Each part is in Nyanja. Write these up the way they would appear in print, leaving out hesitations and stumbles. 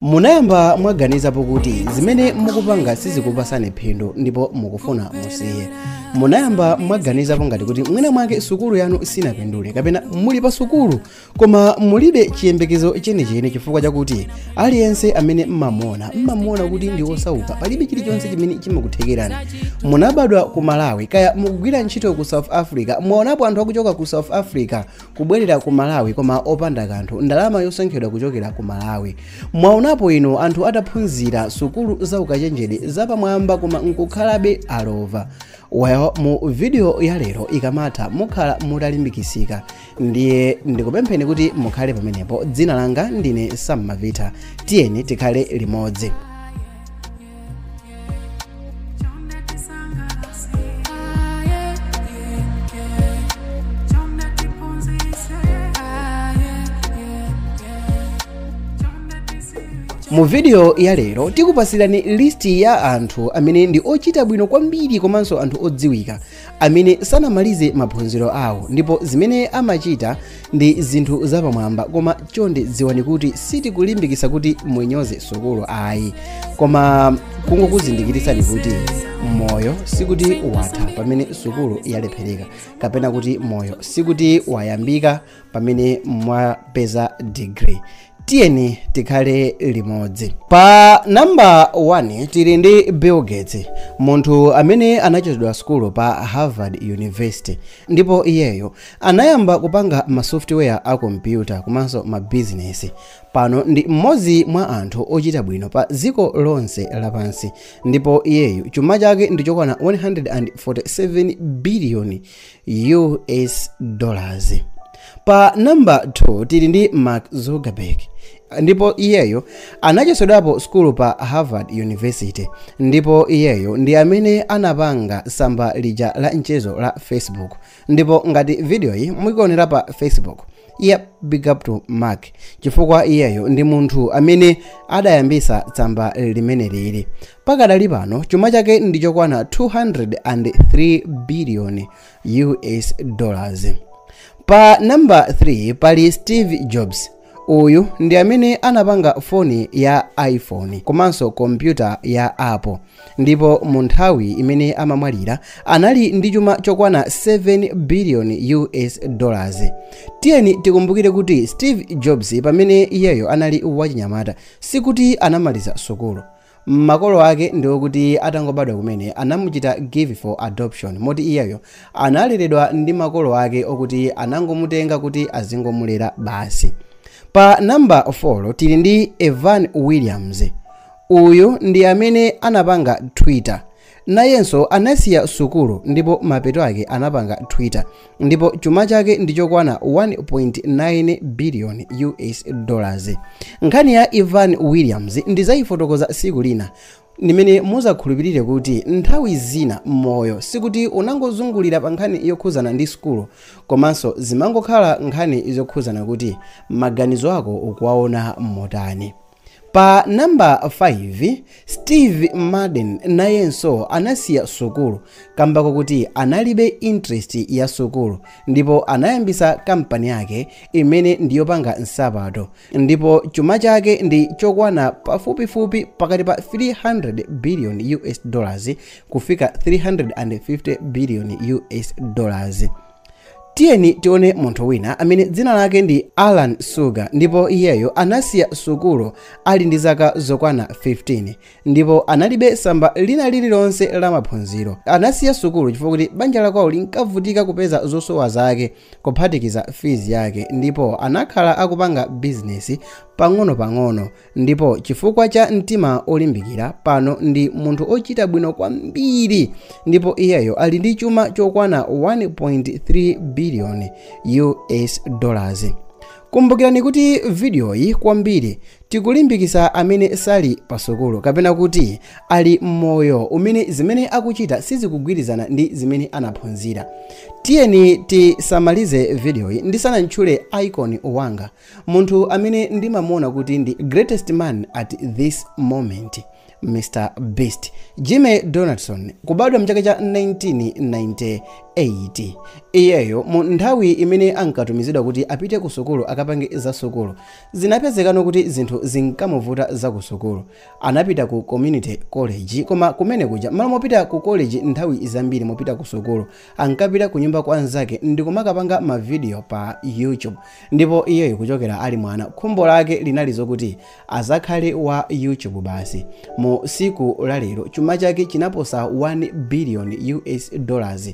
Munayamba mwaganizapo kuti zimene mukupanga sizikupasani phindu ndipo mukufuna musiye. Munayamba mwaganizapo ngati kuti mwina mwake sukulu yanu sinapindule kapena muli pa sukulu koma mulibe chiyembekezo chenicheni chifukwa chakuti aliyense amene mmamuona kuti ndi osauka, palibe chilichonse chimene chimakuthekerani. Munabadwa ku Malawi, kaya mukugwira ntchito ku South Africa, mwaonapo anthu akuchoka ku South Africa kubwerera ku Malawi koma opanda kanthu, ndalama yosankhidwa kuchokera ku Malawi. Mwaonapo ino anthu ataphunzira sukulu za ukachenjede zapamwamba koma nkukhalabe alova. Well, mu video ya lero ikamatha mukhala mutalimbikisika, ndiye ndikupempheni kuti mukhale pamenepo. Dzina langa ndine Sam Mavita, tiyeni tikhale limodzi. Mu video ya lero tikupasirani listi ya anthu amene ndi ochita bwino kwambiri komanso anthu odziwika amene sanamalize maphunziro awo ndipo zimene amachita ndi zinthu zapamwamba. Koma chonde dziwani kuti sitikulimbikisa kuti munyoze sukulu ayi, koma kungokuzindikirisani kuti moyo sikuti watha pamene sukulu yalephereka, kapena kuti moyo sikuti wayambika pamene mwapeza degree. Tiyeni tikhale limodzi. Pa namba 1 tili ndi Bill Gates, munthu amene anachotsedwa sukulu pa Harvard University, ndipo iyeyo anayamba kupanga ma software a kompyuta komanso ma business. Pano ndi mmodzi mwa anthu ochita bwino pa dziko lonse lapansi, ndipo iyeyo chuma chake ndi chokwana 147 billion US dollars. Pa namba 2 tili ndi Mark Zuckerberg, ndipo iyeyo anachotsedwapo sukulu pa Harvard University, ndipo iyeyo ndi amene anapanga tsamba lija la mchezo la Facebook. Ndipo ngati video iyi mukuionera pa Facebook, yep, big up to Mark, chifukwa iyeyo ndi munthu amene adayambisa tsamba limene lili. Pakadali pano chuma chake ndi chokwana 203 billion US dollars. Pa namba 3 pali Steve Jobs. Uyu ndi amene anapanga foni ya iPhone komanso kompyuta ya Apple, ndipo mu nthawi imene amamwalira anali ndi chuma chokwana 7 billion US dollars. Tiyeni tikumbukire kuti Steve Jobs pamene iyeyo anali wachinyamata sikuti anamaliza sukulu. Makolo ake ndiokuti atangobadwa kumene anamuchita give for adoption, moti iyeyo analeredwa ndi makolo ake okuti anangomutenga kuti azingomulera basi. Pa namba 4 tili ndi Evan Williams. Uyu ndi amene anapanga Twitter. Nayenso anasiya sukulu ndipo mapeto ake anapanga Twitter, ndipo chuma chake ndi chokwana 1.9 billion US dollars. Nkhani ya Evan Williams ndizayifotokoza siku lina nimene muzakhulupirire kuti nthawi zina moyo sikuti unangozungulira pa nkhani yokhuzana ndi sukulu, komanso zimangokhala nkhani zokhuzana kuti maganizo ako ukuwaona motani. Pa namba 5 Steve Madden nayenso anasiya sukulu kambako kuti analibe interest ya sukulu, ndipo anayambisa kampani yake imene ndiyopanga nsapato, ndipo chuma chake ndi chokwana pafupifupi pakati pa 300 billion US dollars kufika 350 billion US dollars. Tiyeni tione munthu wina amene dzina lake ndi Alan Sugar, ndipo iyeyo anasiya sukulu ali ndi zaka zokwana 15 ndipo analibe samba lina lililonse la maphunziro. Anasiya sukulu chifukwa kuti banja lakwawo linkavutika kupeza zosowa zake kuphatikiza fees yake, ndipo anakhala akupanga bizinesi pang'ono-pang'ono, ndipo chifukwa cha mtima olimbikira pano ndi munthu ochita bwino kwambiri, ndipo iyeyo ali ndi chuma chokwana 1.3 billion US dollars. Kumbukirani kuti video iyi kwambiri tikulimbikisa amene sali pasukulu kapena kuti ali moyo umene zimene akuchita sizikugwirizana ndi zimene anaphunzira. Tiyeni tisamalize video iyi ndisanantchule icon wanga, munthu amene ndimamuona kuti ndi greatest man at this moment, Mr. Beast, Jimmy Donaldson, kubadwa mchaka cha 1998 8. Iyeyo mu nthawi imene ankatumizidwa kuti apite ku sukulu akapange za sukulu, zinapezekano kuti zinthu zinkamuvuta za ku sukulu. Anapita ku community college, koma kumene kuja malo mopita ku college nthawi zambiri mopita ku sukulu ankapita ku nyumba kwa anzake ndikumakapanga mavidiyo pa YouTube. Ndipo iyeyo kuchokera ali mwana khumbo lake linali zokuti azakhale wa YouTube basi. Mu siku la lero chuma chake chinaposa 1 billion US dollars,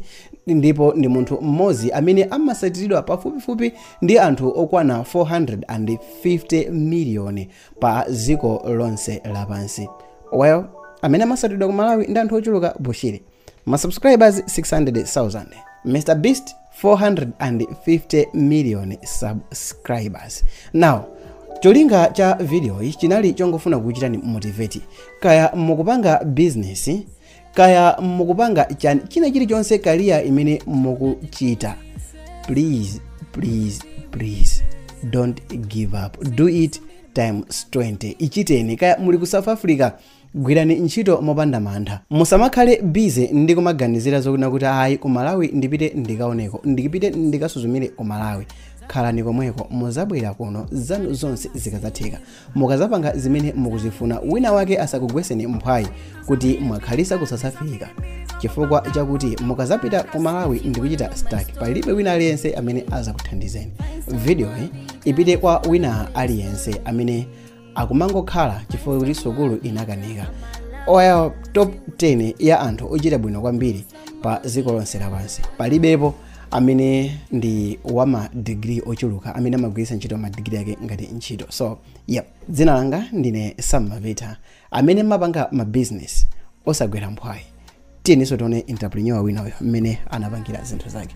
ndipo ndi munthu mmodzi amene amasatiridwa pafupifupi ndi anthu okwana 450 miliyoni pa dziko lonse lapansi. Well, amene amasatiridwa ku Malawi ndi anthu ochuluka Bushiri, ma subscribers 600,000, Mr Beast 450 million subscribers. Now cholinga cha video iyi chinali chongofuna kuchitani motivate, kaya mukupanga business, kaya mukupanga chani, china chilichonse, career imene mukuchita, please please please don't give up, do it times 20. Ichiteni. Kaya muli ku South Africa, gwirani ntchito mopanda mantha. Musamakhale busy ndi kumaganizira zokuti kuti ayi, ku Malawi ndipite ndikaoneko, ndipite ndikasuzumire ku Malawi. Khalani komweko, muzabwera kuno zanu zonse zikazatheka, mukazapanga zimene mukuzifuna. Wina wake asakugweseni mphwayi kuti mwakhalisa ku South Africa, chifukwa chakuti mukazapita ku Malawi ndikuchita stuck, palibe wina aliyense amene azakuthandizeni. Video iyi ipite kwa wina aliyense amene akumangokhala chifukwa kuti sukulu inakanika. Oya, top 10 ya anthu ochita bwino kwambiri pa dziko lonse lapansi, palibepo amene ndi wama degree ochuluka amene amagwiritsa ntchito ma degree ake ngati ntchito. So yep, dzina langa ndine Sam Mavita. Amene mapanga ma business, osagwera mphwayi. Tiyeniso tione entrepreneur winayo mmene anapangira zinthu zake.